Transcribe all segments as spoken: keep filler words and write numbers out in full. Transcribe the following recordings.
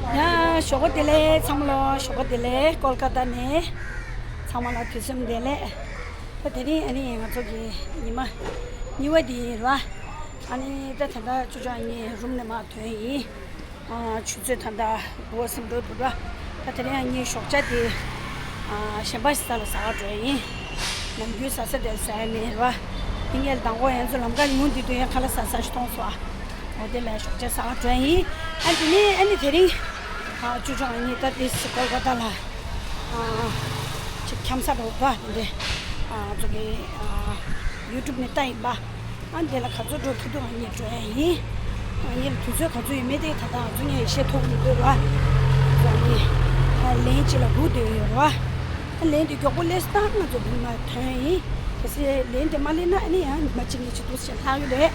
ཡ། ཞོགས་པ་བདེ་ལེགས་ཚང་མ་ལོ། ཞོགས་པ་བདེ་ལེགས། ཀོལ་ཀ་ཏ་ནས་ཚང་མ་ལ་དུས་གསུམ་བདེ་ལེགས། ད་དེ་རིང་ཨ་ནི་ང་ཚོ་གི་ཉི་མ་གཉིས་པ་དེ་ཡིན་ར། ཨ་ནི་ད་ད་ལྟ་ཅོ་ཅོ་ཨ་ནི་རུམ་ནས་མར་ཐོན་ཡིན། ཨ། ཆུ་ཚོད་ད་ལྟ་དགུ་པ་ཟིན་འགྲོ་འདུག་ར། ད་དེ་རིང་ངའི་ཞོགས་ཇ་དེ། ཨ། གཞན་པ་ཞིག་ས་ལ་ཟ་ག་འགྲོ་ཡ་ཡིན། ནམ་རྒྱུན་ཟ་ས་དེར་ཟ་ཡ་མེད་ར། དེ་ངས་དང་པོ་ཡང་ཚོ་ལམ་ཁ་ཉུང་དུས་དུས་ཡང་ཁ་ལག་ཟ་ས་ཞིག་མཐོང་སོང་ཨ། འོ་དེ་ལ་ཞོགས་ཇ་ཟ་ག་འགྲོ་ཡ་ཡིན། ཨ། དེ་ནས་ཨ་ནི་དེ་རིང་། ཨ། ཅོ་ཅོ་ཨ་ནི་ད་དེ་སི་ཀོལ་ཀ་ཏ་ལ། ཨ། ཅིག་འཁྱམ་ས་འགྲོ་ག་འདི། ཨ། ཚོ་གི། ཨ། ཡུ་ཊུབ་ནས་ལྟ་ཡིན་པ། ཨ། འདི་ལ་ག་ཚོད་འགྲོ་ཐུབ་ཐུབ་ང་གཉིས་འགྲོ་ཡ་ཡིན། ང་གཉིས་ལ་དུས་ཚོད་ག་ཚོད་ཡོད་མེད་དེ་ད་ལྟ་ང་ཚོ་གཉིས་ཤེས་ཐུབ་མི་འདུག་ར། ང་གཉིས་ཨ་ལན་གཅིག་ལ་སྒུག་བསྡད་ཡོད་ར། ཨ་ལན་དེ་མགྱོགས་པོ་སླེབས་སྟངས་ང་ཚོ་འདི་མ་ཐོན་ཡིན། གལ་སྲིད་ལན་དེ་མ་སླེབས་ན་ཨ་ནི་ཡང་ཉི་མ་གཅིག་གཉིས་ཅིག་འདུག་ཞེས་ལྷག་གི་རེད།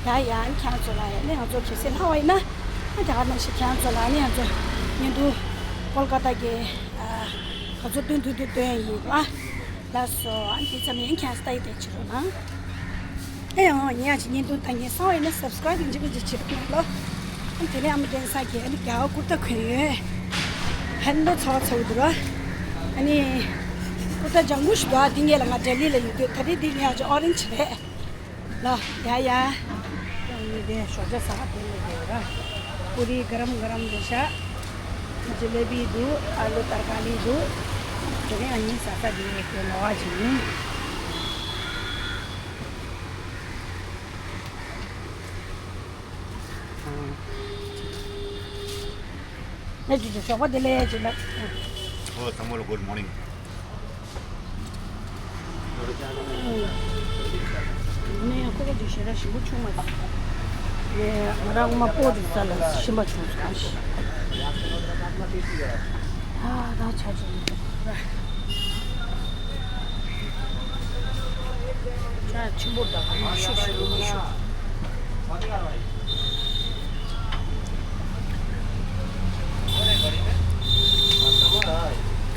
ཡ་ཡ། ཨ་ནི་ཁྱེད་རང་ཚོ་ལ་ཡ་ཨ་ནི་ང་ཚོ་གལ་སྲིད་ལྷག་པ་ཡིན་ན། ཨ་དེ་ག་ནང་བཞིན་ཁྱེད་རང་ཚོ་ལ་ཨ་ནི་ང་ཚོ་བརྙན་ཐུང་ཀོལ་ཀ་ཏ་གི། ཨ། ག་ཚོད་སྟོན་ཐུབ་ཐུབ་སྟོན་ཡ་ཡིན་ར། ལགས་སོ། ཨ་ནི་དེ་ཙམ་ཡིན། ཁྱེད་ལྟ་ཡི་དེ་བྱེད་རོགས་གནང་། ཨེ་ཡང་ཉེ་ཡ་ཅིག་བརྙན་ཐུང་ལྟ་ཉེ་སོང་བ་ཡིན་ན་སབ་སི་ཀ་རེབ་ཡིན་གཅིག་མིན་གཅིག་བྱེད་རོགས་གནང་ལོ། ཨ་ནི་དེ་ནས་ཨ་མ་བསྟན་ས་གིས་ཨ་ནི་རྒྱ་གར་ཀུར་ཏ་གོན་ཡོད། ཧན་ལོ་ཚ་བ་ཚ་བོ་འདུག་ར། ཨ་ནི་ཀུར་ཏ་ལྗང་གུ་ཞིག་འདུག་ཨ་དེ་ངས་ལ་ང་ལྡི་ལི་ལ་ཡོད་དུས་ད་རེས་འདི་ཉེ་ཡ་ཅིག་ཨོ་རེན་ཇི་རེད། ལ། ཡ་ཡ། ཡང་ཡིན་དེ་ཞོགས་ཇ་ཟ་ག་དེ་ལ་དེ་ར། པུ་རི་ག་རམ་ག་རམ་རེད་ཤག་ཇི་ལེ་བི་འདུག་ཨ་ལུ་ཏར་ཀ་ལི་འདུག་དེ་རིང་ཨ་ནི་ཟ་ས་དེ་དེ་ལོ་བ་ཞིག་ཡིན། ཨ་ཅོ་ཅོ་ཞོགས་པ་བདེ་ལེགས་ཅིག་ལ། ཨོ་ཚང་མ་ལ་གུད་མོར་ནིང་། ངས་ཁོ་ཁོ་ཅིག་ཞེ་དྲག་ཞིམ་པོ་བྱུང་མ་སོང་། ངས་ང་རང་ངོ་མ་སྤོ་དུ་ས་ལ་ཞིམ་པ་བྱུང་སོང་ཞེས། ཨ་ད་ཆ་ཅིག་ཡིན། ཆ་ཆེན་པོ་དང་མི་ཤུ་ཤུ་མི་ཤུ།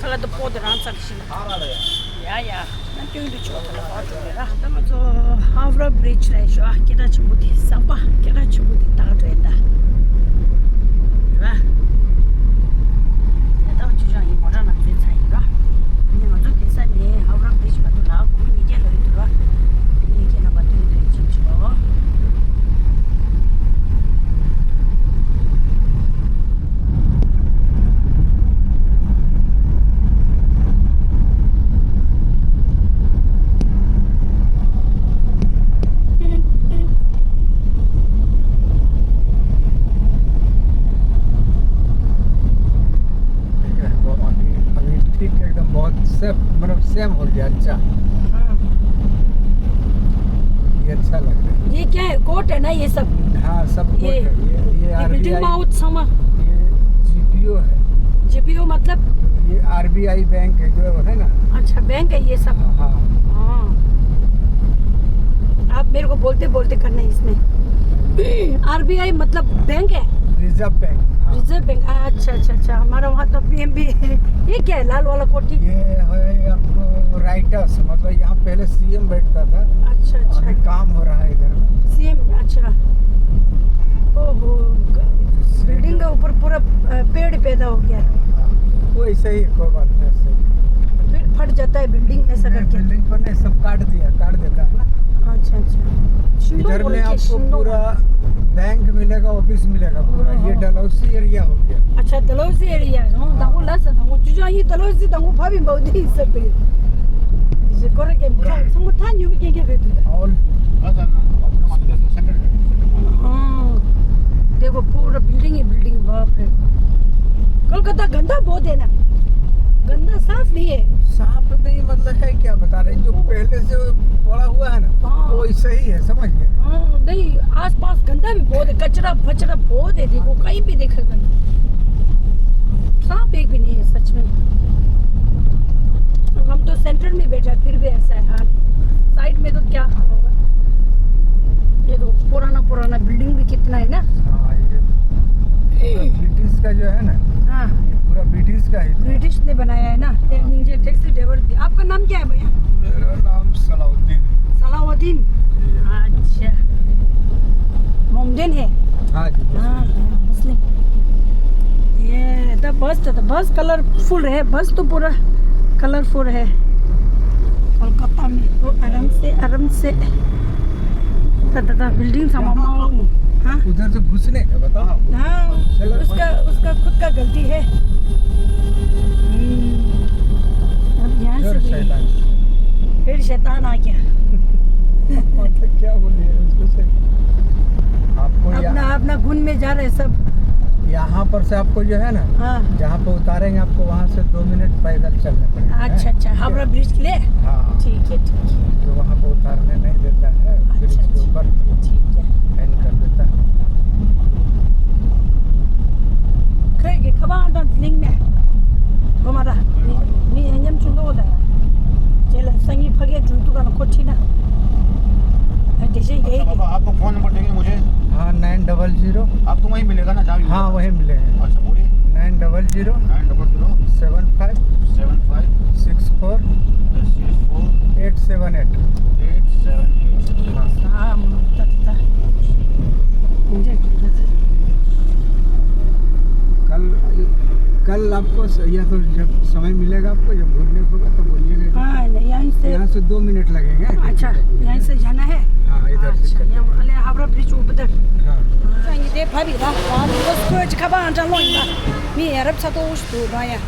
ཁ་ལག་དེ་སྤོ་དེ་རང་ཚར་ཞིག་ལ། ཡ་ཡ། ན་སྟོན་དུ་ཆོག་ད་ལ་བར་དུ་རེད་ར། ད་ང་ཚོ་ཧའོ་ར་བི་རི་ཇི་ལ་ཞོག་སྐད་གྲགས་ཆེན་པོ་དེ། ཟམ་པ་སྐད་གྲགས་ཆེན་པོ་དེ་ལྟ་ག་འགྲོ་ཡིན་ད། རེད་པ། ཡ་ད་ཅུ་ཅང་ཡིན་མོ་ཊ་ནང་འཛུལ་ཚར་ཡིན་ར། ཨ་ནི་ང་ཚོ་དེ་ས་ནས་ཧའོ་ར་བི་རི་ཇི་བར་དུ་ལ་སྒོར་མོ་ཉིས་བརྒྱ་ལོས་ཡོད་འདུག་ར། ཉིས་བརྒྱ་ནང་བར་དུ་ཡོད་འདུག་ཅིག་ཅིག་ལོ། ठीक है, वो अभी, अभी ठीक एकदम बहुत सेफ, मतलब सेम हो गया, अच्छा। हाँ। ये अच्छा लग रहा है। ये क्या है? कोर्ट है ना ये सब? हाँ, सब कोर्ट ये, है। ये, ये ये बिल्डिंग आरबीआई, माउथ समा। ये जीपीओ है। जीपीओ मतलब? ये आरबीआई बैंक है जो है ना। अच्छा, बैंक है ये सब? हाँ, हाँ। हाँ। आप मेरे को बोलते बोलते करना है इसमें। आरबीआई मतलब बैंक है? रिजर्व बैंक, हाँ। रिजर्व बैंक, अच्छा, अच्छा, अच्छा। हमारा वहाँ तो पीएमबी है। ये क्या है लाल वाला कोठी? ये है आपको राइटर्स, मतलब यहाँ पहले सीएम बैठता था। अच्छा, अच्छा। अभी काम हो रहा है इधर में। सीएम, अच्छा। ओहो, बिल्डिंग के ऊपर पूरा, अ, पेड़ ही पैदा हो गया। हाँ, वो ऐसे ही, कोई बात नहीं, ऐसे ही। फिर फट जाता है बिल्डिंग ऐसा नहीं, करके। बिल्डिंग को नहीं, सब काट दिया, काट देता है ना। अच्छा, अच्छा। इधर में आपको पूरा बैंक मिलेगा, ऑफिस मिलेगा पूरा। हाँ, ये हाँ। डलहौजी एरिया हो गया। अच्छा, डलहौजी एरिया। हाँ, हाँ। दंगो लासा, दंगो जुजा, ये डलहौजी, दंगो भाभी बहुत ही सब पे। ये करे के, पूरा। संग था न्यू के के रे तू। ऑल। हाँ। देखो, पूरा बिल्डिंग ही बिल्डिंग, बाप रे। कोलकाता गंदा बहुत है ना। गंदा साफ नहीं है। साफ तो नहीं, मतलब है क्या बता रहे, जो पहले से पड़ा हुआ है ना, हाँ। वो सही है, समझ गए? हाँ, नहीं, आसपास गंदा भी बहुत है, कचरा फचरा बहुत है। देखो, कहीं भी देखेगा नहीं, साफ एक भी नहीं है सच में। हम तो सेंटर में बैठा है, फिर भी ऐसा है हाल। साइड में तो क्या हाल होगा? ये तो पुराना पुराना बिल्डिंग भी कितना है ना। हाँ, ये पूरा ब्रिटिश का जो है ना, हाँ। ये पूरा ब्रिटिश का ही था। ब्रिटिश ने बनाया है ना। हाँ। नीचे टैक्सी ड्राइवर भी। आपका नाम क्या है भैया? मेरा नाम सलाउद्दीन है। सलाउद्दीन? जी। अच्छा। मोमडन है? हाँ जी, हाँ, मुस्लिम। हाँ, मुस्लिम। ये तो बस, तो बस कलरफुल है, बस तो पूरा कलरफुल है। कोलकाता में तो आराम से, आराम से। ता, ता, ता, बिल्डिंग सा मामा। हाँ? उधर से घुसने का बताओ। हाँ, चलो। उसका, उसका खुद का गलती है। हम्म। अब यहाँ से फिर भी शैतान। फिर शैतान आ गया। मतलब क्या बोले उसको से? आपको अपना, यहाँ अपना गुण में जा रहे सब। यहाँ पर से आपको जो है ना, हाँ। जहाँ पे उतारेंगे, आपको वहाँ से दो मिनट पैदल चलना पड़ेगा। अच्छा, अच्छा, ठीक है? हावड़ा ब्रिज के लिए? हाँ। ठीक है, ठीक है। जो वहाँ पे उतारने नहीं देता है, ब्रिज अच्छा, के अच्छा। ऊपर ठीक है। बैन कर देता है। खै के खबान दन लिंग ने। गोमादा। मी, मी एंजम चुंदो होता है। चल, संगी फगे जुतु का नको ठीना। अ, जैसे ये अच्छा, बाबा, आपको फोन नंबर देंगे मुझे? हाँ, नाइन डबल ज़ीरो। आपको वहीं मिलेगा ना, जहाँ भी हाँ, मिलेगा? वहीं मिलेंगे। अच्छा, बोलिए। Nine double zero. Nine double zero. Seven five. Seven five. Six four. Six four. Eight seven eight. Eight seven eight. हाँ। हाँ, मुझे कल, कल आपको स-, या तो जब समय मिलेगा आपको, जब घूमने को होगा तो बोलिएगा। हाँ, नहीं, यहीं से यहाँ से दो मिनट लगेंगे। अच्छा, यहीं से जाना है? हाँ, इधर से अच्छा, चलते हैं। यहाँ वाले हावड़ा ब्रिज ऊपर तक। हाँ। हाँ, ये दे भाभी, रात, रात को स्कोर खबर आंटा लोइंदा। मी अरब सा तो उस तो बाया।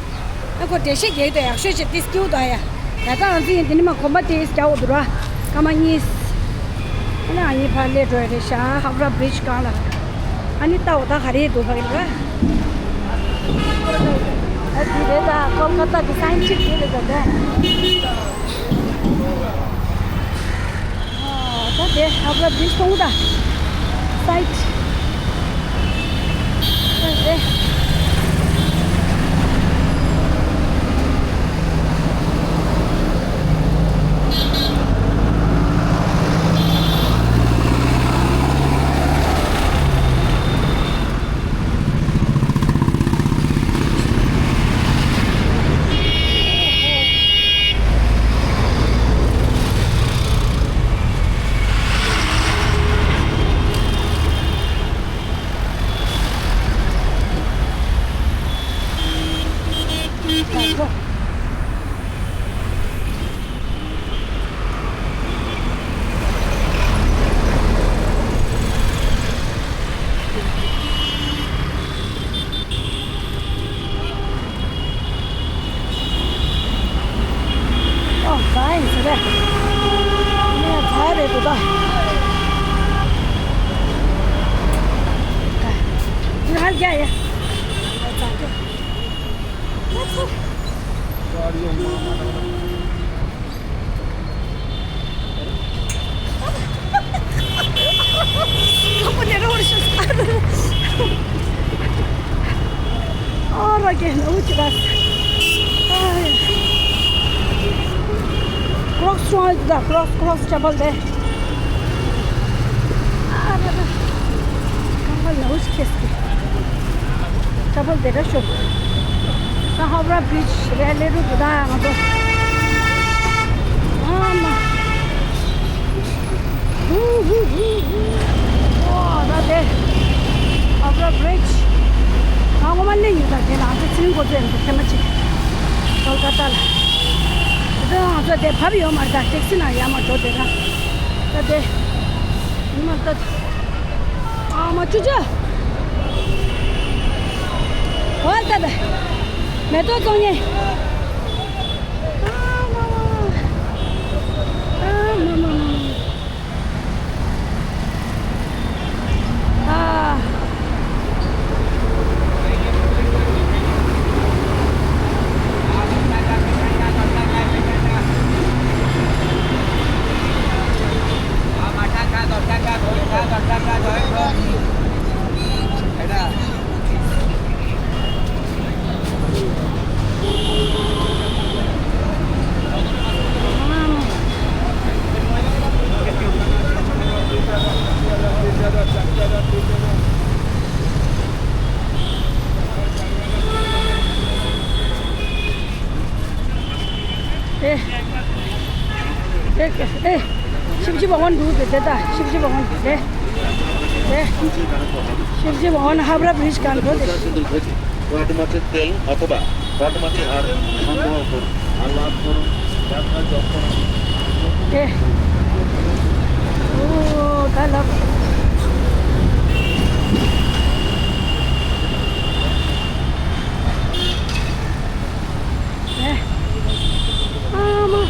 ཨ་ཁོ་འགྲེལ་བཤད་རྒྱག་དུས་ཡག་ཤོས་ཅིག་ཏིས་ཀྱིའུ་དང་ཡ། ད་ལྟ་ང་ཚོ་ཡིན་འདི་ནི་མ་གོམ་པ་ཏིས་རྒྱག་འོ་འདུག་ར། སྐར་མ་གཉིས། ཨ་ནི་ཨ་ནི་ཕར་སླེབས་འགྲོ་ཡ་རེད་ཤག་ཧབ་ར་བྷི་རིཇ་སྒང་ལ། ཨ་ནི་ལྟ་འོ་ད་ག་རེ་འདུག་ཕ་གི་ལ། ཨ་འདི་རེད་ད་ཀོལ་ཀ་ཏ་གི་སའིན་ཅིག་དེ་རེད་ད་ད། ད་དེ་ཧབ་ར་བྷི་རིཇ་མཐོང་ད། སའིད། ད་དེ། ཨོ། ད་ཡིན་ཟེར་རེད། ངས་ཚར་རེད་འདུག་ད། ང་རྒྱ་ཡ། ཚར་རྒྱ། ཚར་ཚར། ཁམ་པོ་ནས་རོ་རི་ཤོ་ཨ་ར་ཀེ་ནོ་ཅི་ར། ཀྲོག་སི་ཅོ་ཨ་ད་ཀྲོག་སི་ཀྲོག་སི་ཅ་པལ་དེ། ཨ་ར་ར། ཁམ་པ་ནོ་ཅི་ཁེ་སི། ཅ་པལ་དེ་ར་ཤོ། ད་ཧབ་ར་བྷི་རིཇ་རེ་ལེ་རུ་དུ་ད་ང་ཚོ། ཨ་མ། ཧུ་ཧུ་ཧུ་ཧུ། ཨོ་ད་དེ། ཧབ་ར་བྷི་རིཇ། ང་ངོ་མ་གླེང་ཡོད་ད་དེ་ལ་ང་ཚོ་ཚུན་འགོ་ཚོད་འདུག་ཐེ་མ་ཅིག་ཀོལ་ཀ་ཏ་ལ། དེ་ང་ཚོ་དེ་བབས་ཡོད་མ་རེད་ད་ཊེག་སི་ནང་ཡར་མར་འགྲོ་དེ་ད། ད་དེ། ཉི་མ་ལྟ། ཨ་མ་ཅུ་ཅུ། འོ་ལྟ་ད། མེ་ཏོག་བཙོང་ཉེ། ཨ་མ་མ། ཨ་མ་མ་མ། ཨ། शिव भगवान दूर देते था, शिव जी भगवान देते। शिव जी भगवान हावड़ा ब्रिज का अंदर देते। ऑटोमेटिक तेल अथवा ऑटोमेटिक हार संभव करो। अल्लाह करो। प्रार्थना जप करो। ए। ओ, तलब। ए। आमा।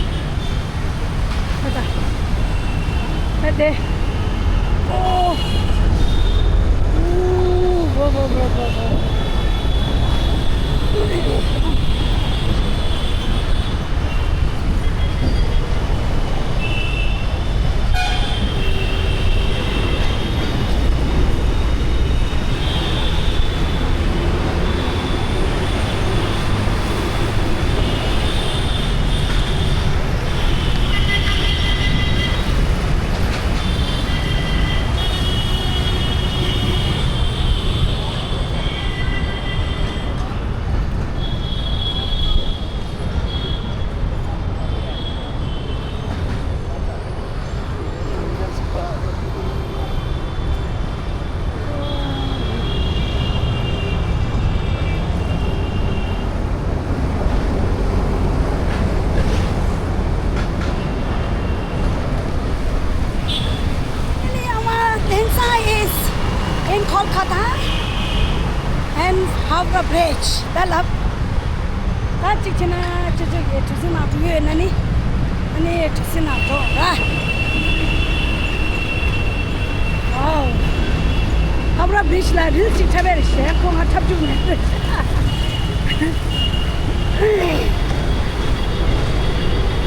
Our Tensa is in Kolkata and Howrah Bridge. ད་ལབ། ད་གཅིག་བྱས་ན་ཅོ་ཅོ་གིས་གྲུ་གཟིངས་ནང་འགྲོ་ཡོད་ན་ནི། ཨ་ནི་གྲུ་གཟིངས་ནང་འགྲོ་ར། ཝའོ། Howrah Bridge ལ་རིལ་ཅིག་འཁྲབ་པའི་གཞས་ཁོ་ང་འཁྲབ་བཅུག་མེད། གྲུ་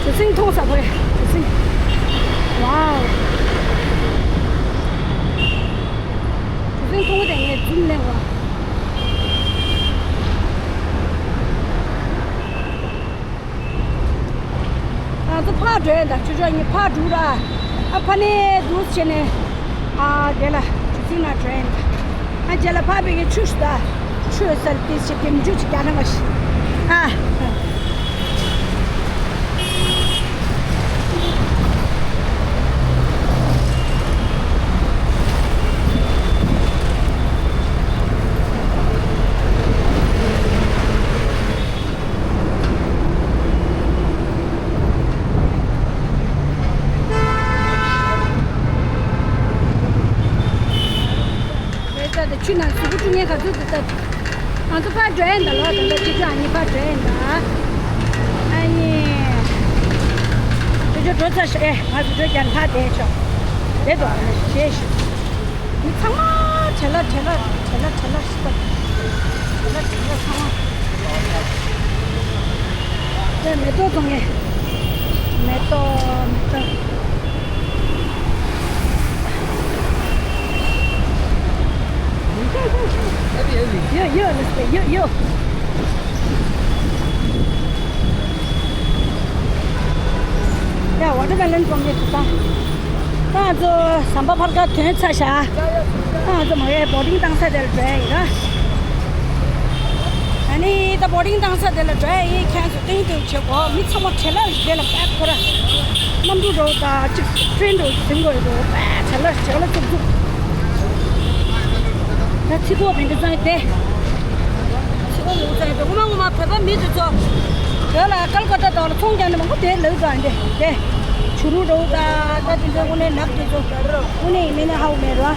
གཟིངས་མཐོང་ས་ཁོས་གྲུ་གཟིངས། ཝའོ། གྲུ་གཟིངས་མཐོང་དེ་ངས་འཛུམ་ལེན་བ། ང་ཚོ་ཕར་འགྲོ་ཡིན་ད། ཆུ་ཆུ་གཉིས་ཕར་འགྲོ་ར། ཨ་ཕ་ནས་འདུག་བྱས་ནས། ཨ་དེ་ལ་གྲུ་གཟིངས་ན་འགྲོ་ཡིན་ད། ཨ་རྗེས་ལ་ཕར་བས་ཀྱི་ཆུ་ཞིག་ད། ཆུ་ཟེར་ཏེ་ཞིག་གེམ་ཆུ་ཞིག་རྒྱག་ན་མ་ཤི། ཨ། རེད་ད། ད་ཆུ་ནང་གཟུགས་པོ་བཀྲུ་མཁན་ག་ཚོད་འདུག་ད། ང་ཚོ་ཕར་འགྲོ་ཡིན་ད་ལོ། ད་ལྟ་ཅི་ཅོ་ཨ་ནི་ཕར་འགྲོ་ཡིན་ད། ཨ་ནི། ཅོ་ཅོ་འགྲོ་ཚར་ཤག་ཨེ། ང་ཚོ་འགྲོ་རྒྱ་ཕར་བསྡད་ཆོག་རེད་དོ། ཞེས་ཞུ། མི་ཚང་མ་བྲེལ་ལ་བྲེལ་ལ་བྲེལ་ལ་བྲེལ་ལ་ཞིག་ད། བྲེལ་ལ་བྲེལ་ལ་ཚང་མ། དེ་མེ་ཏོག་བཙོང་ངེ། མེ་ཏོག་མེ་ཏོག་ཡོ་ཡོ་ལེས་པེ་ཡོ་ཡོ། ཡ་ཝ་ཊར་མེ་ལོན་བཙོང་གི་འདུག་ད། ད་ང་ཚོ་ཟམ་པ་ཕར་ཁ་ཐོན་ཚར་ཤག་ད་ང་ཚོ་མ་གིའི་བོ་ཊིང་བཏང་ས་དེ་ལ་འགྲོ་ཡ་ཡིན་ན། ཨ་ནི་ད་བོ་ཊིང་བཏང་ས་དེ་ལ་འགྲོ་ཡ་ཡིན། ཁྱེད་ཚོ་སྟོན་སྟོན་བྱེད་དགོས། མི་ཚང་མ་བྲེལ་ལ་རེད་ལ། པད་ཁོ་ར་གནམ་གྲུ་འགྲོ་དང་གཅིག་ཊེ་རེན་འགྲོ་ཟིན་དགོས་ཡོད་དོ། པད་བྲེལ་ལ་བྲེལ་ལ་ཙུག་ཙུག་ད་ཚིག་གོ་བན་དེ་ཙང་དེ། ཚིག་གོ་ལུག་ཙང་དེ། ངོ་མ་ངོ་མ་བོད་པ་མི་དེ་ཚོ་དེ་ལ་ཀལ་ཀ་ཏ་དང་ལ་ཚོང་རྒྱག་ནི་མང་པོ་དེ་ལུག་དང་དེ་དེ་ཆུ་རུ་འགྲོ་དང་། ད་དེ་འདྲ་དངོས་གནས་ནག་དེ་ཚོ་དངོས་གནས་མི་ནི་ཧའུ་མེད་ར།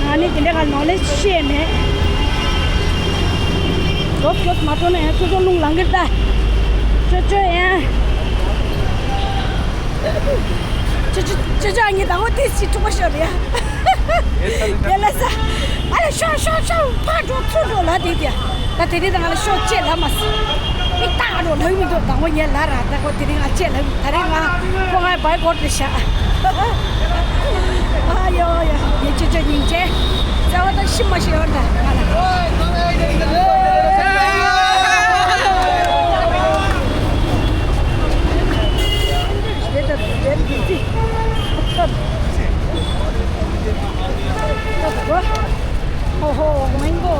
ང་ནི་དེ་འདྲ་ག་ནོ་ལེ་ཇི་ཤེས་མེད། མགྱོགས་མགྱོགས་མ་འགྲོ་ན་ཡང་ཅོ་ཅོ་རླུང་ལངས་གི་རེད་ད། ཅོ་ཅོ་ཡང་། ཅོ་ཅོ་ཅོ་ཅོ་ཨ་ནི་ད་འོ་དེ་སི་ཀྲུག་པ་ཤོར་རེད་ཡ། དེ་ལ་ས། ཨ་ལ་ཤོག་ཤོག་ཤོག་ཕར་འགྲོ་ཚུར་འགྲོ་ལབ་དེ་དེ། ད་དེ་རིང་ད་ང་ལ་ཤོག་ཅེས་ལབ་མ་སོང་། མི་རྟག་འགྲོ་ལབ་མི་འདུག་ད་འོ་ངས་ལབ་ར། ད་ཁོ་དེ་རིང་ང་ཅེས་ལབ་མི། ད་རིང་ང་ཁོ་ང་བའི་ཀོ་ཊི་རེད་ཤག་ཨ་ཡོ་ཡོ། ངས་ཅོ་ཅོ་སྙིང་རྗེ། རྩ་བ་ད་ཤི་མ་ཤི་ཡོད་ད་ང་ལ། དེ་ད་དེ་དེ་ཅི། ཨོ་ཧོ། མང་པོ།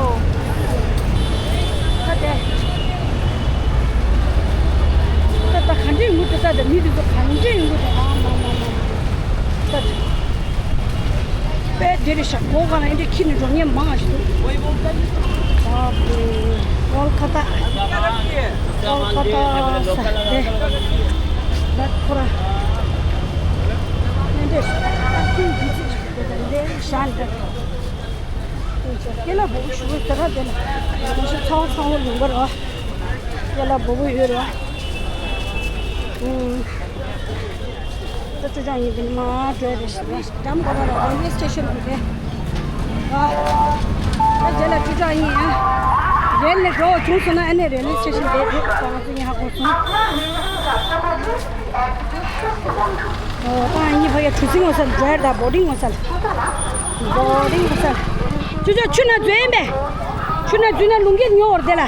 ད་དེ། ད་ད་ག་འདྲས་ཡོང་གི་འདུག་ད་ད་མི་དེ་ཚོ་ག་འདྲས་ཡོང་གི་འདུག་ཨ་མ་མ་མ། དཔེ་དེ་རེད་ཤག་སྒོ་སྒང་ལ་འདི་འདྲ་འཁྱེར་ནས་འགྲོ་མཁན་མང་ང་ཞིག་འདུག་ཨ་ཀོལ་ཀ་ཏ། ཀོལ་ཀ་ཏ་ས་དེ། ད་ཁོ་ར། འདི་འདྲ་ཤག་ཁྱིམ་གྱི་ཚིག་ཞིག་དེ་དང་འདི་ཞག་འདི། ཀེ་ལ་སྦུ་གུ་ཞུ་གི་ཟེར་ར། དེ་ལ་ང་ཚོ་ཚང་ཚང་བོ་ཡོང་གི་རེད་བ། ཀེ་ལ་སྦུ་གུ་ཡོད་རེད་བ། ཨུམ། ད་ཅོ་ཅང་ཡིན་དེ་མ་འགྲོ་རེད་ཟེར་བ། འགྲམ་ག་ར་ལ་རེལ་ཝེ་སི་ཊེ་ཤན་འདུག་དེ། ཨ། ད་དེ་ལ་ཅོ་ཅང་ཡིན་ཨ། རེལ་ནས་འགྲོ་བྱུང་སོང་ན་ཨ་ནི་རེལ་ཝེ་སི་ཊེ་ཤན་དེ་འདུག་ད་ང་ཚོ་ཡིན་ཧ་གོ་སོང་། ཨོ། ད་ངེད་གཉིས་ཕ་གིར་གྲུ་གཟིངས་ངོ་ས་ལ་འགྲོ་ཡ་རེད། ད་བོ་ཊིང་ངོ་ས་ལ། བོ་ཊིང་ངོ་ས་ལ། ཅོ་ཅོ་ཆུ་ནང་འཛུལ་ཡིན་པས། ཆུ་ནང་འཛུལ་ན་རླུང་རྒྱུན་ཉོ་བར་དེ་ལ།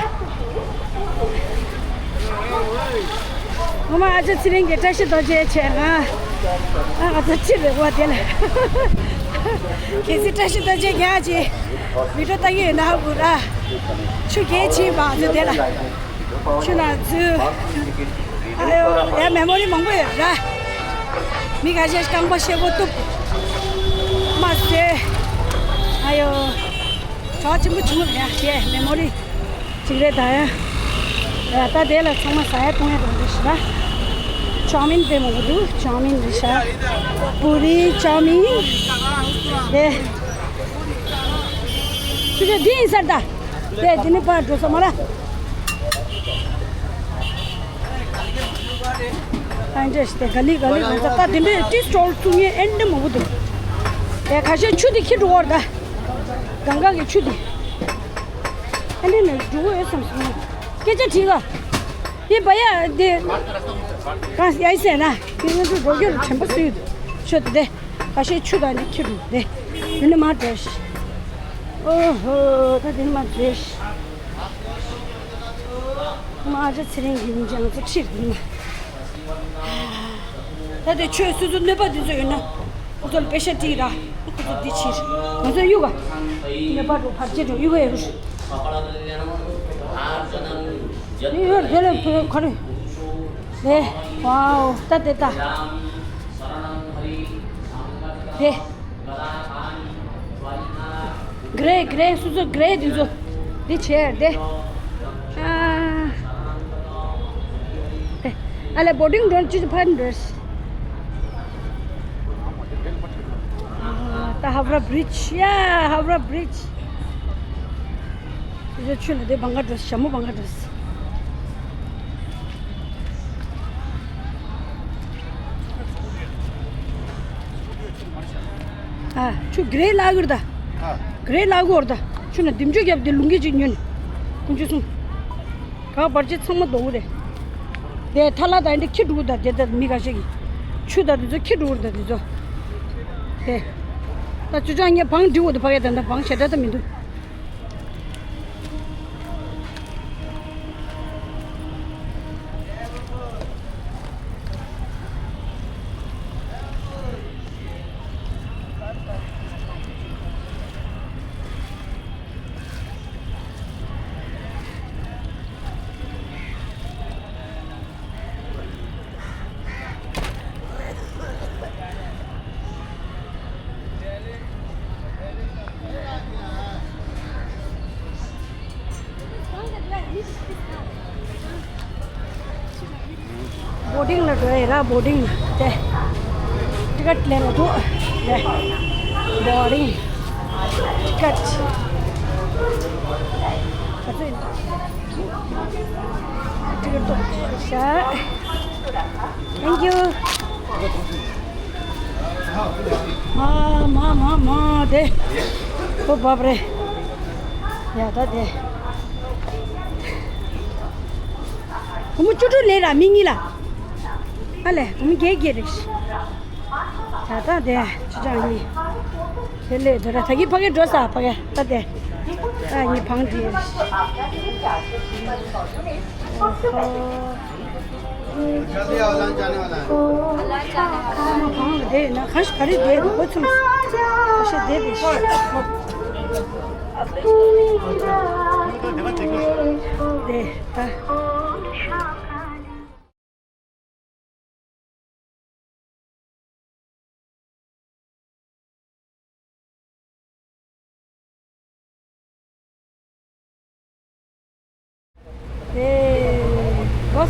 ངོ་མ་ཨ་ཅག་ཚེ་རིང་གིས་བཀྲ་ཤིས་རྡོ་རྗེ་བྱས་ང་། ཨ་ང་ཚོ་ཕྱིར་རེད་བ་དེ་ལ། གལ་སྲིད་བཀྲ་ཤིས་རྡོ་རྗེ་རྒྱག་ཅིག་བི་ཌིའོ་ལྟ་གི་ཡོད་ན་ཧ་གོ་ར། ཆུ་རྒྱུན་ཆད་པ་ང་ཚོ་དེ་ལ། ཆུ་ནང་འཛུལ། ཨ་ཡོ། ཡ་མེ་མོ་རི་མང་པོ་ཡོད་ར། མི་ཁ་ཤས་རྐང་པ་ཤེད་པོ་གཏུབ། མ་ཟད། ཨ་ཡོ། གྲོགས་ཆེན་པོ་བྱུང་བ་རེད་ཡ། མེ་མོ་རི་ཅིག་རེད་ད་ཡ། ཡ་ད་དེ་ལ་ཚང་མ་ཟ་ཡ་འཐུང་ཡ་འགྲོ་འདུག་ཤི་ར། ཅའོ་མིན་དཔེ་མང་པོ་འདུག་ཅའོ་མིན་རེད་ཤག་པུ་རི་ཅའོ་མིན། དེ། ཆུ་ཆུ་འདི་ཡིན་ས་རེད་ད། དེ་དེ་ནི་ཕར་འགྲོ་ས་མ་ར། ཨ་འདྲས་དེ་ག་ལི་ག་ལི་ང་ཚོ་ད་དེ་འདྲས་ཏི་སི་ཊོལ་བཙུགས་མཁན་ཨེ་འདྲ་མང་པོ་འདུག་དེ་ཁ་ཤས་ཆུ་དེ་འཁྱེར་འགྲོ་བར་ད། གངྒཱ་གི་ཆུ་དེ། ཨེ་འདྲས་ནས་འགྲོ་གི་ཡོད་བསམ་སོང་། སྐད་ཆ་དྲིས་ག་དེ་བ་ཡ་དེ། གང་ཡ་ཡི་ཟེར་ན། དེ་ང་ཚོ་འགྲོ་རྒྱུ་ལ་དྲན་པ་གསོས་ཡོད། ཆུ་དེ། ཁ་ཤས་ཆུ་དང་འདི་ཁྱི་འདུག་དེ། འདི་ནི་མ་བྲོས་ཤི། ཨོ་ཧོ། ད་འདི་ནི་མ་བྲོས་ཤི། མ་ཨ་ཅག་ཚེ་རིང་གི་མི་ཅང་ཚོ་ཁྱིར་འདི་ནི་མ། ད་དེ་ཆོས་སོ་སོ་གནོད་པ་འདི་ཚོ་ཡོད་ན། ཁོ་ཚོ་ལ་པེ་ཤ་སྤྲད་ར། ཁོ་ཚོ་འདི་ཕྱིར། ང་ཚོ་གཡུག་ག་གནོད་པ་འགྲོ་བར་ཆད་འགྲོ་གཡུག་ག་ཡ་རུ། འདི་ཡོད་དེ་ལ་ག་རེ། ལེ། ཝའོ། ད་དེ་ད། དེ། གྷི་རེ་གྷི་རེ་སོ་སོ་གྷི་རེ་འདི་ཚོ། འདི་བྱས་དེ། ཨ། དེ། ཨ་ལེ་བོ་ཊིང་འགྲོ་ཅི་ཕན་འདྲེས། ད་ཧབ་ར་བྷི་རིཇ། ཡ་ཧབ་ར་བྷི་རིཇ། ཆུ་ཆུ་ནི་དེ་བང་ག་འགྲོ། ཞྭ་མོ་བང་ག་འགྲོ། ཨ། ཆུ་གྷི་རེ་ལ་གུར་ད། ཨ། གྷི་རེ་ལ་གུར་ད། ཆུ་ནི་ལྡེམ་ཆུ་རྒྱབ་དེ་ལུང་གི་ཅིག་ཉོན། ཀུན་ཆུ་སུང་། ག་བར་ཆད་ཚང་མ་ལྡོག་གི་རེད། དེ་ཐ་ལ་ད་འདི་ཁྱི་འགྲོ་གི་ད། དེ་ད་མི་ག་ཤེས་གི། ཆུ་ད་དེ་ཚོ་ཁྱི་འགྲོ་གི་ད་དེ་ཚོ། དེ། ད་ཆུ་ཆང་ངས་བང་འགྲིག་གོ་ད་ཕ་གི་ད་ད་བང་ཞེ་དྲག་ད་མི་འདུག་བོ་ཊིང་ལ་འགྲོ་ཡི་ར། བོ་ཊིང་ལ་དེ། ཊི་ཀེ་ཊི་ལེན་ན་འདུག་དེ། བོ་ཊིང་། ཊི་ཀེ་ཊི། ག་ཚོད་ཡིན། ཊི་ཀེ་ཊི་ཐོབ་ཤག Thank you. མ་མ་མ་མ་དེ། ཨོ་བབ་རེ། ཡ་ད་དེ། བུ་མོ་བཅུ་དྲུག་ལེན་ར་མི་གཉིས་ལ། ཨ་ལེ་བུ་མོ་བརྒྱད་བརྒྱད་རེད། ད་ད་དེ་ཆུ་ཆང་གཉིས། དེ་ལས་དེ་ར་ད་གི་ཕ་གི་འགྲོ་ས་ཕ་གི་ད་དེ། ད་གཉིས་བང་དེ། ཨོ་ཧོ། ཁ་མ་བང་ལ་བསྡད་ཡོད་ན་གང་ཞིག་ག་རེ་བསྡད་འདུག་གོ་ཚུམས། ཁ་ཤས་བསྡད་བསྡད་ཤག་བསྡད་ད།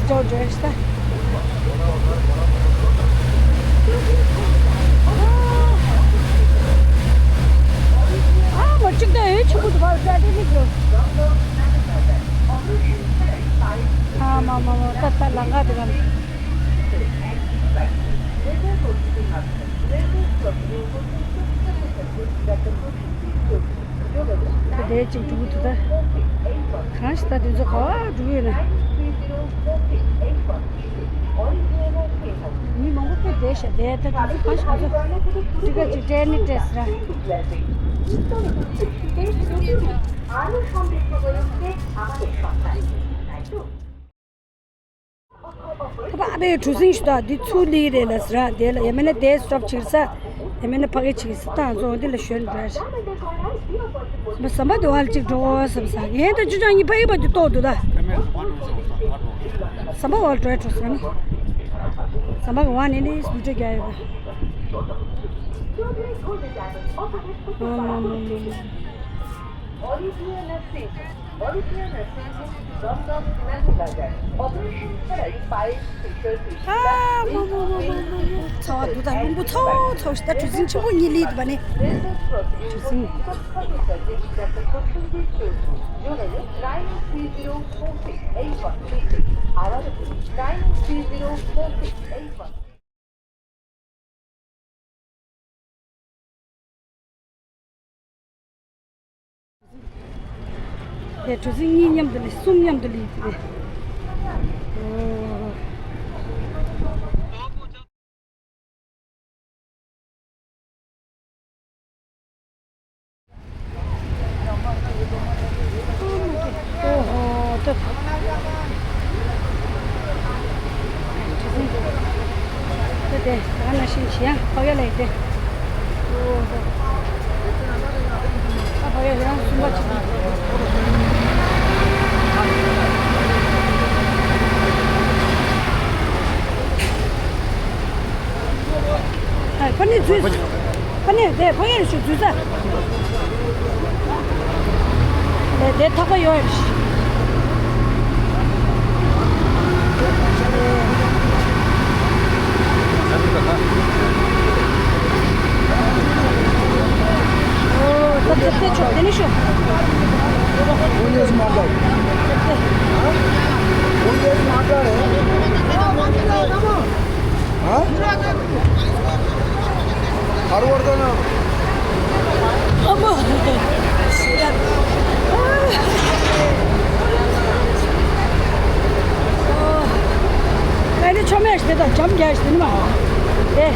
ཇོ་ཇོ་ཤི་ད། ཨ་མ་གཅིག་ད་ཨེ་ཆུ་བུ་དུ་བ་ད་དེ་མི་འགྲོ། ཨ་མ་མ་མ་ད་ད་ལང་ག་དེ་ག་ནི། དེ་གཅིག་འགྲོ་གི་འདུག་ད། གང་ཞིག་ད་དེ་ཚོ་ག་པར་འགྲོ་གི་ཡོད་ན། མི་མང་པོ་དཔེ་བསྡད་ཤག་བསྡད། ད་དེ་ཚོ་གང་ཞིག་ང་ཚོ་ཅི་ག་ཅིག་སྤྲད་ནི་སྤྲད་ཟེར། ཁ་པ་ཨ་ཕའི་གྲུ་གཟིངས་ཞུ་དག་འདི་ཚུར་ལི་རེད་ལ་ཟེར། དེ་ལ་ཡ་མེད་ན་དེ་སྲོབ་ཆིག་ས། ཡ་མེད་ན་ཕ་གི་ཆིག་ས་ད་ཚོ་འདི་ལ་ཞོན་འགྲོ་ཡ། ཟམ་པ་དེ་བ་ལ་གཅིག་འགྲོ་ཟེར་ས་ཡན་དུ་ཅུ་ཅང་གཉིས་ཕ་གི་བ་དུ་ཏོག་འདུག་ད། ཟམ་པ་བ་ལ་འགྲོ་ཡ་འགྲོ་ས་ནི། ཟམ་པ་གི་བ་ནི་ནི་སུ་འགྲོ་རྒྱ་ཡོད་པ། ཨ་མ་མ་མ་མ་མ་མ། ཚ་བ་འདུག་ད་རླུང་བུ་ཚ་བོ་ཚ་བོ་ཞིག་ད་གྲུ་གཟིངས་ཆེན་པོ་གཉིས་ལི་འདུག་པ་ནི། གྲུ་གཟིངས། དེ་གྲུ་གཟིངས་གཉིས་མཉམ་དུ་ལས་གསུམ་མཉམ་དུ་ལས་དེ། ཨོ་ཧོ་ད། དེ་དེ་ད་ན་ཤིང་ཞིག་ཡང་ཕ་གི་ལ་ཡི་དེ། ཨོ་ཧོ། ཨ་ཕ་གི་ལ་ཡང་གསུམ་པ་ཅིག་འདུག་ཨ་ཕ་ནི་འཛུལ། ཕ་ནི་དེ་ཕ་གི་ལ་ཞུ་འཛུལ་ས། དེ་དེ་ཐག་པ་ཡོད་རེད། ཨོ་ད་དེ་དེ་ཆོག་དེ་ནི་ཤོག Who is mother? Who is mother? हाँ? हर वर्ग ना। अब। मैंने छमेश दे दा जम गया इस दिन में। ए।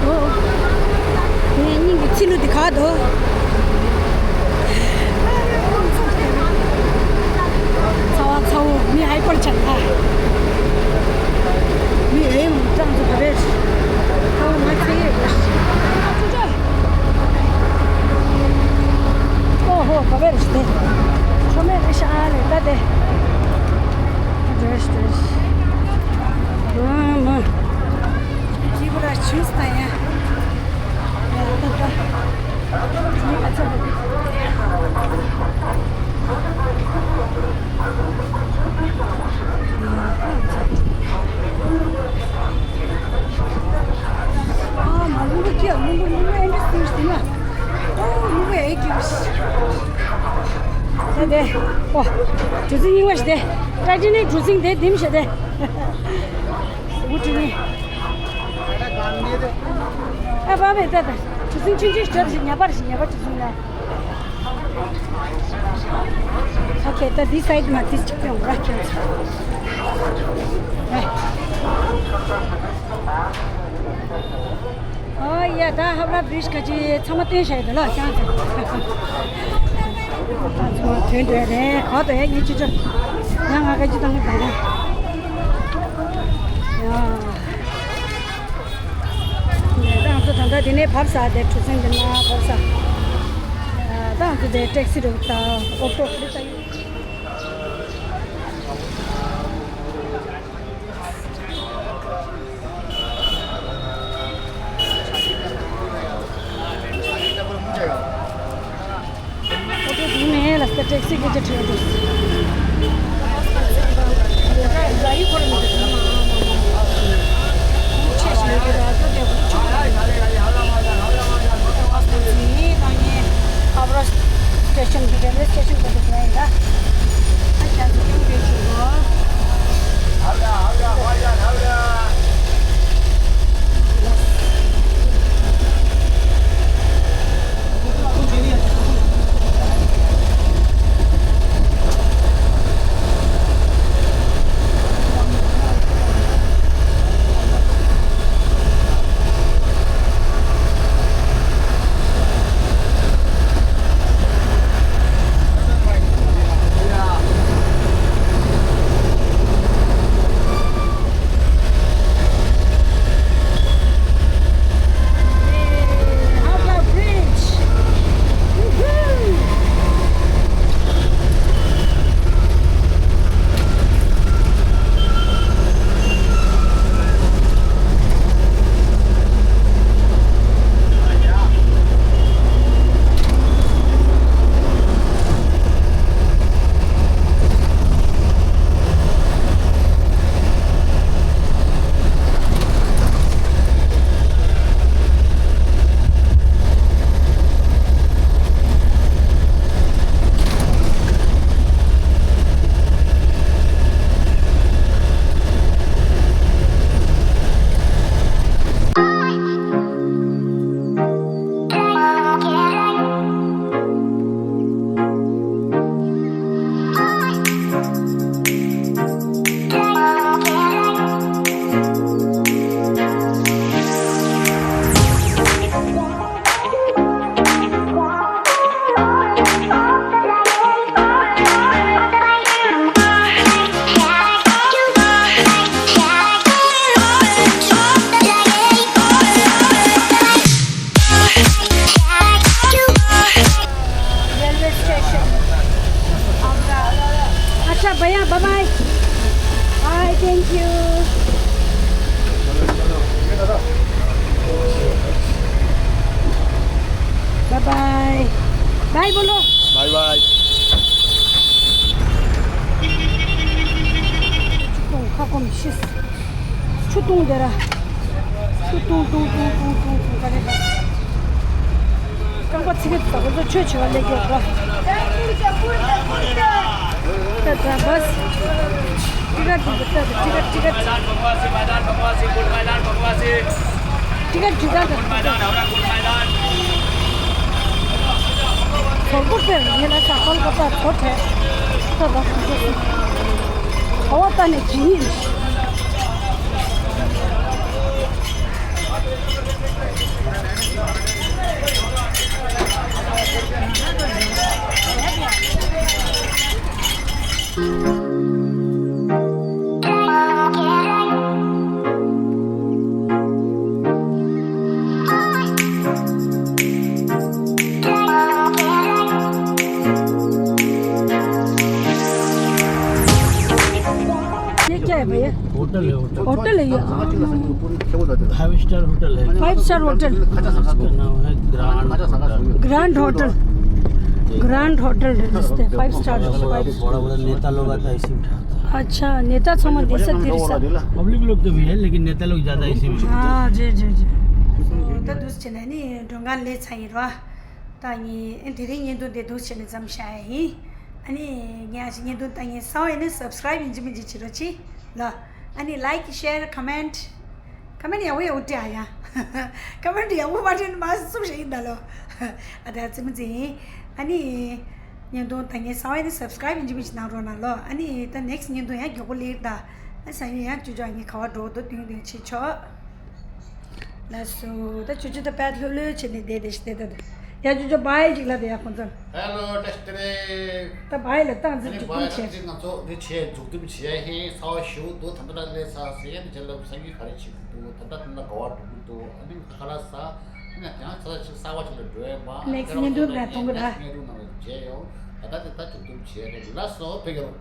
དེ་སྙིང་གི་ཚིལ་ལུ་དེ་ག་དོ། ཚ་བ་ཚ་བོ་མི་ཧའི་པར་ཆགས་ད། མི་འོས་མི་གྲངས་སུ་ག་རེ། ཚ་བོ་ང་ཚ་ཡོད་རེད། ཨོ་ཧོ་ག་རེ་རེད་དེ། ཆོ་མེད་རེད་ཤག་ཨ་ལེ་ད་དེ། རེད་རེད། ཨ་མ། ཅི་བ་ར་ཆུས་ད་ཡ། ཡ་ད་ད། ཆུས་ཨ་ཚ་བ། ཨ་མ་ལུང་པ་ཁྱེད་ལུང་པ་ལུང་པ་ཨེ་འདྲ་སུ་ཞིག་ན། ཨོ་ལུང་པ་ཨེ་ཁྱེད་ཞིག་ད་དེ། ཨོ། གྲུ་གཟིངས་རྙིང་པ་ཞིག་དེ། ཊའི་ཊ་ནིག་གྲུ་གཟིངས་དེ་དིམ་ཞིག་དེ། འུ་ཀྲི་ནི། ཨ་བ་བས་ད་ད། གྲུ་གཟིངས་ཆུང་ཆུང་ཞིག་ཞིག་ཉ་པར་ཞིག་ཉ་པར་གྲུ་གཟིངས་ལ། ཨོ་ཁེ་ད་འདི་སའིཌ་མ་འདི་གཅིག་ཡོང་ར་ཁྱེད། ཨོ་ཡ་ད་ཧབ་ར་བི་རིཇ་ག་ཅི་ཚང་མ་སྟོན་བྱ་ཡི་ད་ལ་ཤང་ཚང་། ད་ཚང་མ་ཐོན་འདོད་རེད་ག་དོ་ཡ་ངས་ཅི་ཅོ། ཡ་ང་ག་ཅི་དང་ག་དང་ཡ། ད་ང་ཚོ་ད་ལྟ་དེ་ནས་བབས་ས་དེ་གྲུ་གཟིངས་དེ་ན་བབས་ས། ད་ང་ཚོ་དེ་ཊེག་སི་རུ་ད་ཨོ་ཊོ་རུ་ད་ཡོད། ཨོ་ཊོ་འདུག་ནས་ལ་སྟ་ཊེག་སི་གི་ཅི་ཁྲིད་འདུག་ཁ་བར་སི་ཊེ་ཤན་གྱི་རེལ་ཝེ་སི་ཊེ་ཤན་དུ་འདུག་ལ་ཡིན་ད། ཨ་ཅག་གི་ཡོང་གི་ཆུ་གོ། Railway station. अच्छा भैया, bye bye. Bye, thank you. Bye bye. Bye बोलो. Bye bye. ཁ་སྐོམ་ཤི། ཆུ་བཏུང་དེ་ར། ཆུ་བཏུང་བཏུང་བཏུང་བཏུང་བཏུང་བཏུང་ག་རེ་ར། རྐང་པ་ཚིག་གེ་ད་ཁོ་ཚོ་ཆོས་བྱེད་པ་ལས་སྐྱོ་གོ། ད་ད་བས། ཏི་ཀ་ཏི་ཀ་ཏི་ཀ་ཏི་ཀ་ཏི་ཀ་ཏི་ཀ་ཏི་ཀ་ཚོགས་པ་དེར་ངེད་ལ་ས་ཁོལ་གོ་ད་ཚོ་ཁྲེ། ད་ད་ཁོ་ཚོ་སུ། ཨོ་ད་ནས་གི་ཡིན། होटल है ये। फाइव स्टार होटल है। Five star hotel. इसका नाम है grand hotel. Grand hotel. Grand hotel है, फाइव स्टार। बड़ा बड़ा नेता लोग आता है इसी में। अच्छा, नेता समझ दे सकते हैं। पब्लिक लोग तो भी है, लेकिन नेता लोग ज्यादा इसी में। हाँ जी जी जी। तो दूसरे ने नहीं, डोंगा ले चाहिए। ད་ངས་དེ་རིང་བརྙན་ཐུང་དེ་འདུག་བྱས་ནས་མཚམས་བཞག་ཡ་ཡིན། ཨ་ནི་ངས་ཨ་ཅེ་བརྙན་ཐུང་ལྟ་མཁན་གསར་པ་ཡིན་ན་སབ་སི་ཀ་རེབ་ཡིན་གཅིག་མིན་གཅིག་བྱེད་རོགས་གྱིས་ལ། ཨ་ནི་ལའིཀ་ཤེར་ཀོ་མེན་ཊི། ཀོ་མེན་ཊི་ཡག་པོ་ཡག་པོ་བྲིས་ཨ་ཡ། ཀོ་མེན་ཊི་ཡག་པོ་མ་བྲིས་ན་མ་རྩོམ་བྱེད་ཡིན་ད་ལོ། ཨ་ད་རྩེད་མོ་རྩེ་ཡིན། ཨ་ནི་བརྙན་ཐུང་ལྟ་མཁན་གསར་པ་ཡིན་ན་སབ་སི་ཀ་རེབ་ཡིན་གཅིག་མིན་གཅིག་གནང་རོགས་གནང་ལོ། ཨ་ནི་ད་ནེག་སི་ཊི་བརྙན་ཐུང་ཡང་མགྱོགས་པོ་སླེབས་ད། ཨ་ས་ཡོད་ཡང་ཅོ་ཅོ་ཨ་ནི་ཁ་བ་འགྲོ་འདུག་སྟོན་སྟོན་བྱེད་ཆོག་ལགས་སོ། ད་ཅོ་ཅོ་ད་པད་ལྷོད་ལྷོད་བྱས་ནས་བསྡད་བསྡད་ཤི་བསྡད་བསྡད། ཡ་ཅོ་ཅོ་བྷའི་ཅིག་ལབ་དེ་ཡ་ཁོང་ཚོར། ཧེ་ལོ། བཀྲ་ཤིས་བདེ་ལེགས། ད་བྷའི་ལབ་སྟངས་ཨ་ནི་འཛིན་འཛུགས་བྷའི་སྐྲུན་ལགས་བྱས། ཅིག་ང་ཚོ་འདི་བྱས་འཛུགས་སྐྲུན་བྱས་ཧེ་ཚ་བ་ཞུ་འདུག་ད་ལྟ་ལས་ས་ཟེར་ཡ་འདི་བྱས་ལབ་སང་གི་ག་རེ་བྱེད་ཀྱི་འདུག་ད་ལྟ་དེ་ལ་ག་བ་འགྲོ་གི་འདུག་ཨ་ནི་ཁ་ལག་ཟ། ཨ་ནི་དེང་ས་ཆ་ཅིག་གསར་བ་ཅིག་ལ་འགྲོ་ཡ་མ་ནེག་སི་ཊི་བརྙན་ཐུང་ནས་མཐོང་གི་ར། ནེག་སི་ཊི་བརྙན་ཐུང་ནང་ལ་མཇལ་ཡོང་། ད་ལྟ་དེ་ད་འཛུགས་སྐྲུན་བྱས་རེད། ལགས་སོ། བོད་རྒྱལ་ལོ།